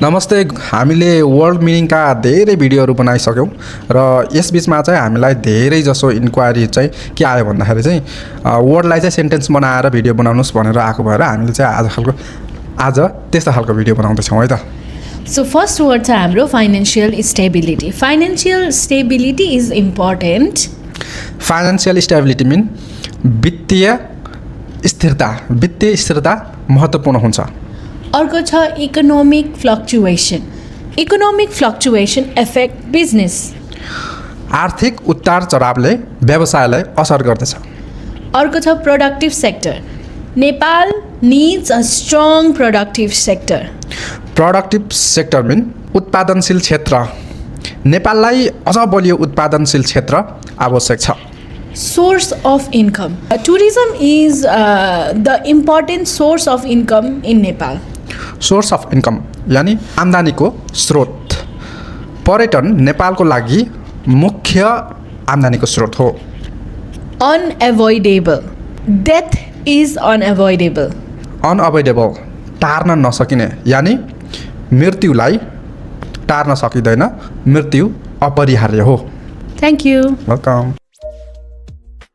नमस्ते हामीले वर्ल्ड मिनिङका धेरै भिडियोहरू बनाइसक्यौँ र यसबीचमा चाहिँ हामीलाई धेरै जसो इन्क्वायरी चाहिँ के आयो भन्दाखेरि चाहिँ वर्डलाई चाहिँ सेन्टेन्स बनाएर भिडियो बनाउनुस् भनेर आएको भएर हामीले चाहिँ आज त्यस्तो खालको भिडियो बनाउँदैछौँ है त। So first word छ हाम्रो financial stability. Financial stability is important. Financial stability mean वित्तीय स्थिरता महत्त्वपूर्ण हुन्छ। अर्को छ economic fluctuation. Economic fluctuation affect business. आर्थिक उतार चढावले व्यवसायलाई असर गर्दछ। अर्को छ productive sector. Nepal needs a strong productive sector. Productive sector mean उत्पादनशील क्षेत्र। नेपाललाई अझ बलियो उत्पादनशील क्षेत्र आवश्यक छ। Source of income. Tourism is the important source of income in Nepal. Source of income यानी आम्दानीको स्रोत। पर्यटन नेपालको लागि मुख्य आम्दानीको स्रोत हो। Unavoidable. Death is unavoidable. Unavoidable टार्न नसकिने यानी मृत्युलाई टार्न सकिँदैन, मृत्यु अपरिहार्य हो। Thank you. वेलकम।